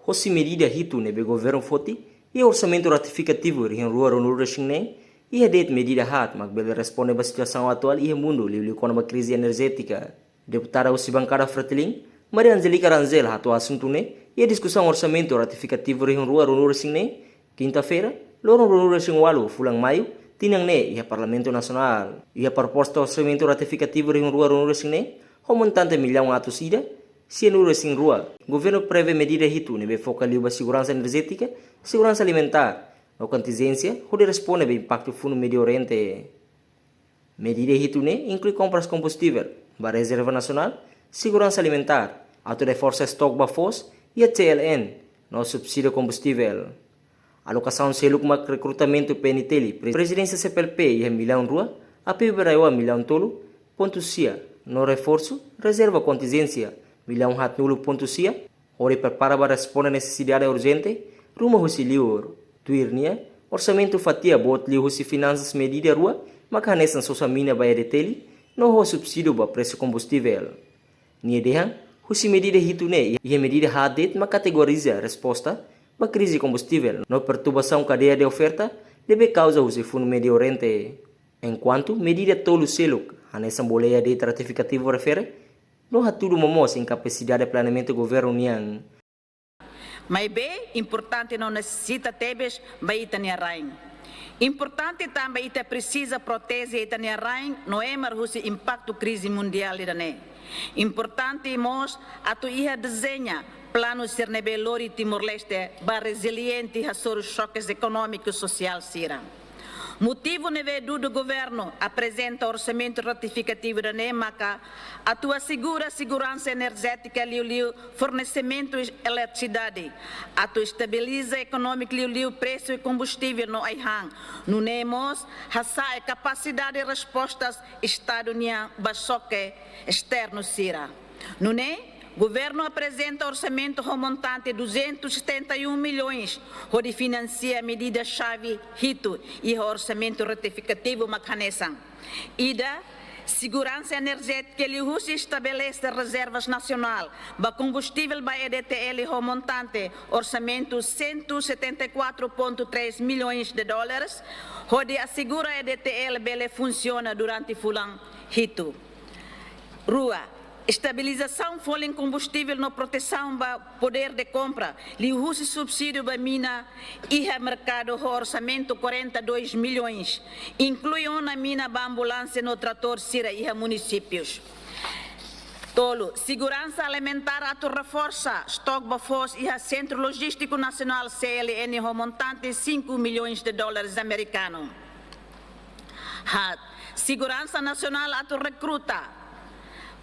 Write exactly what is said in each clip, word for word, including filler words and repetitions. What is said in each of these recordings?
Hosi medida hitu ne'ebé governu foti iha orsamentu retifikativu rihun rua ruanulu-resin-neen, iha de'it medida haat mak bele responde ba situasaun atuál iha mundu, liuliu kona-ba krize enerjétika. Deputada husi bankada Fretilin, Maria Angélica Rangel, hato'o asuntu ne'e iha diskusaun orsamentu retifikativu rihun rua ruanulu-resin-neen, kinta-feira, loron ruanulu-resin-ualu, fulan Maiu, tinan ne'e, iha Parlamentu Nasionál. Iha proposta orsamentu retifikativu rihun rua ruanulu-resin-neen, ho montante millaun atus ida, sianulu-resin-rua. Governu prevee medida hitu ne'ebé foka liu ba seguransa enerjétika, seguransa alimentár, no kontinjénsia, hodi responde ba impaktu funu Médiu Oriente. Medida hitu ne'e inklui kompras kombustivel ba rezerva nasionál, seguransa alimentár, atu reforsa estok ba foos iha C L N, no subsídiu kombustivel. Alokasaun seluk mak rekrutamentu P N T L, pre-, prezidénsia C P L P iha millaun rua, apoiu ba RAEOA millaun tolu pontu sia, no reforsu rezerva kontinjénsia millaun haatnulu pontu sia, hodi prepara ba responde nesesidade urjente ruma husi liur. Tuir nia, orsamentu fatia boot liu husi finansas medida rua mak hanesan sosa mina ba E D T L, no ho subsídiu ba presu kombustivel. Nia dehan, husi medida hitu ne'e, iha medida haat de'it mak kategoriza resposta ba krize kombustivel no perturbasaun kadeia de oferta ne'ebé kauza husi funu Médiu Oriente. Enkuantu medida tolu seluk, hanesan boleia de'it retifikativu refere, no hatudu momoos inkapasidade planeamentu governu nian. Maibé, importante no nesesita tebes ba ita-nia rain. Importante tanba ita presiza proteje ita-nia rain no emar husi impaktu krize mundiál ida-ne'e. Importante mós atu iha dezeña planu sira ne'ebé lori Timor-Leste ba reziliente hasoru xoke ekonómiku sosiál sira. Motivu ne'ebé dudu governu aprezenta orsamentu retifikativu ida-ne'e maka atu asegura seguransa enerjétika liuliu fornesimentu eletrisidade, atu estabiliza ekonómiku liuliu presu kombustivel no ai-han, nune'e mós hasa'e kapasidade resposta Estadu nian ba xoke esternu sira. Nune'e, governu aprezenta orsamentu ho montante duzentos e setenta e um milhões, hodi finansia medida xave hitu iha orsamentu retifikativu mak hanesan: ida, seguransa enerjétika liuhusi estabelese rezervas nasionál ba kombustivel ba E D T L ho montante orsamentu cento e setenta e quatro ponto três milhões de dólares, hodi asegura E D T L bele funsiona durante fulan hitu. Rua, estabilizasaun folin kombustivel no protesaun ba poder de kompra liuhusi subsídiu ba mina iha merkadu ho orsamentu quarenta e dois milhões, inklui ona mina ba ambulánsia no tratór sira iha munisípius. Tolu, seguransa alimentár atu reforsa estok ba foos iha Sentru Lojístiku Nasionál, C L N, ho montante cinco milhões de dólares americano. Haat, seguransa nasionál atu rekruta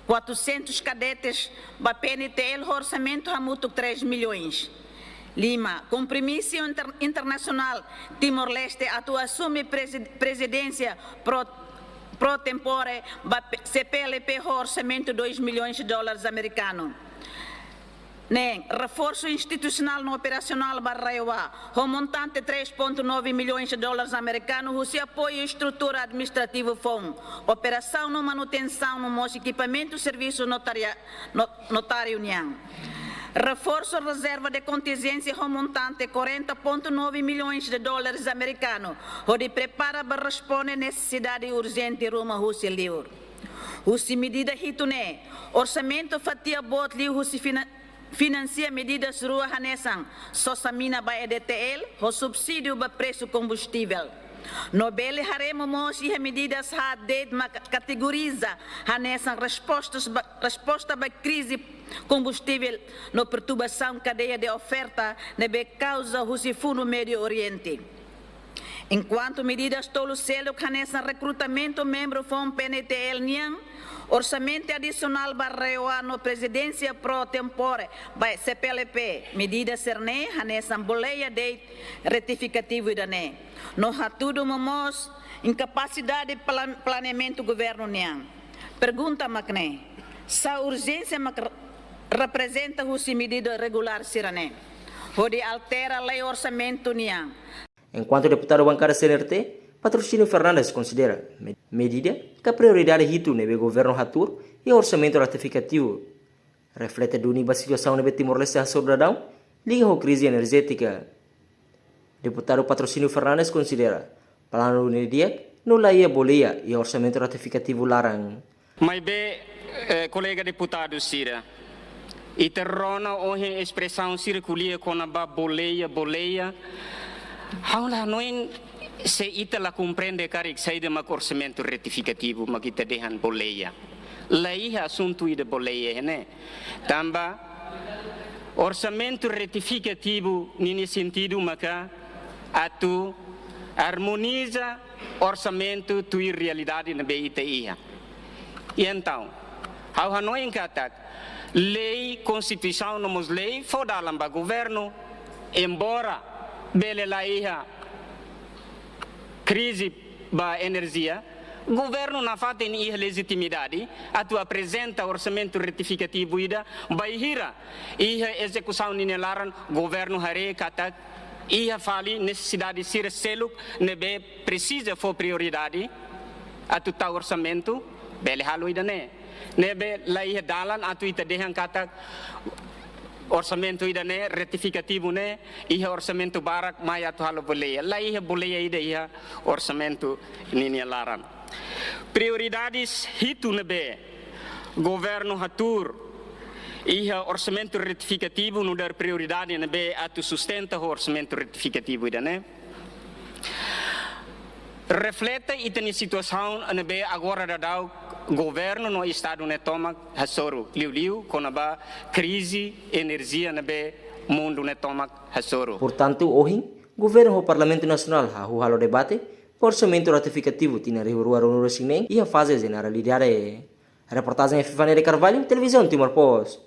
quatrocentos kadetes ba P N T L ho orsamentu hamutuk três milhões. Lima, kompromisu inter-, internasionál Timor-Leste atu asume prezi-, prezidénsia pro, pro tempore ba P-, C P L P ho orsamentu dois milhões de dólares americano. Neen, reforsu institusionál no operasionál ba RAEOA, ho montante três ponto nove milhões de dólares americano, husi apoiu estrutura administrativu foun, operasaun no manutensaun no mós ekipamentu servisu notaria-, no-, notáriu nian. Reforsu rezerva de kontinjénsia ho montante quarenta ponto nove milhões de dólares americano, hodi prepara ba responde nesesidade urjente ruma husi liur. Husi medida hitu ne'e, orsamentu fatia boot liu husi fina-, finansia medidas rua hanesan sosa mina ba E D T L, ho subsídiu ba presu kombustivel. No bele haree momoos iha medidas haat de'it mak kategoriza hanesan respostas ba, resposta ba krize kombustivel no perturbasaun kadeia de oferta ne'ebé kauza husi funu Médiu Oriente. Enkuantu medidas tolu seluk hanesan rekrutamentu membru foun P N T L nian, orsamentu adisionál ba RAEOA no prezidénsia pro tempore ba C P L P, medida sira-ne'e hanesan boleia de'it retifikativu ida-ne'e. No hatudu momoos inkapasidade plan-, planeamentu governu nian. Pergunta mak ne'e: sá urjénsia mak re-, reprezenta husi medida regulár sira-ne'e, hodi altera lei orsamentu nian? Enkuantu deputadu bankada C N R T, Patrocínio Fernandes, konsidera me-, medida ka prioridade hitu ne'ebé governu hatuur iha orsamentu retifikativu reflete duni ba situasaun ne'ebé Timor-Leste hasoru daudaun, liga ho krize enerjétika. Deputadu Patrocínio Fernandes konsidera planu ne'e di'ak no la iha boleia iha orsamentu retifikativu laran. Maibé, eh, kolega deputadu sira, ita rona ohin espresaun sira ko'alia kona-ba boleia, boleia. Ha'u la hanoin se ita la komprende karik saida mak orsamentu retifikativu, mak ita dehan boleia. La iha asuntu ida boleia ne'e. Tanba orsamentu retifikativu ninia sentidu maka atu armoniza orsamentu tuir realidade ne'ebé ita iha. I entaun, ha'u hanoin katak lei, konstituisaun no mós lei fó dalan ba governu, embora bele la iha krize ba enerjia, governu nafatin iha lejitimidade atu aprezenta orsamentu retifikativu ida, bainhira iha ezekusaun ninia laran governu haree katak iha fali nesesidade sira seluk ne'ebé presiza fó prioridade atu tau orsamentu, bele halo ida-ne'e. Ne'ebé la iha dalan atu ita dehan katak orsamentu ida-ne'e, retifikativu ne'e, iha orsamentu barak mai atu halo boleia. La iha boleia ida iha orsamentu ninia laran. Prioridades hitu ne'ebé governu hatuur iha orsamentu retifikativu nu'udar prioridade ne'ebé atu sustenta ho orsamentu retifikativu ida-ne'e reflete ita-nia situasaun ne'ebé agora daudaun governu no estadu ne'e tomak hasoru, liuliu kona-ba krize enerjia ne'ebé mundu ne'e tomak hasoru. Portantu, ohin, governu ho Parlamentu Nasionál hahú halo debate ba orsamentu retifikativu tinan rihun rua ruanulu-resin-neen iha faze jeneralidade. Reportajen Epifania de Carvalho, Televizaun Timor Post.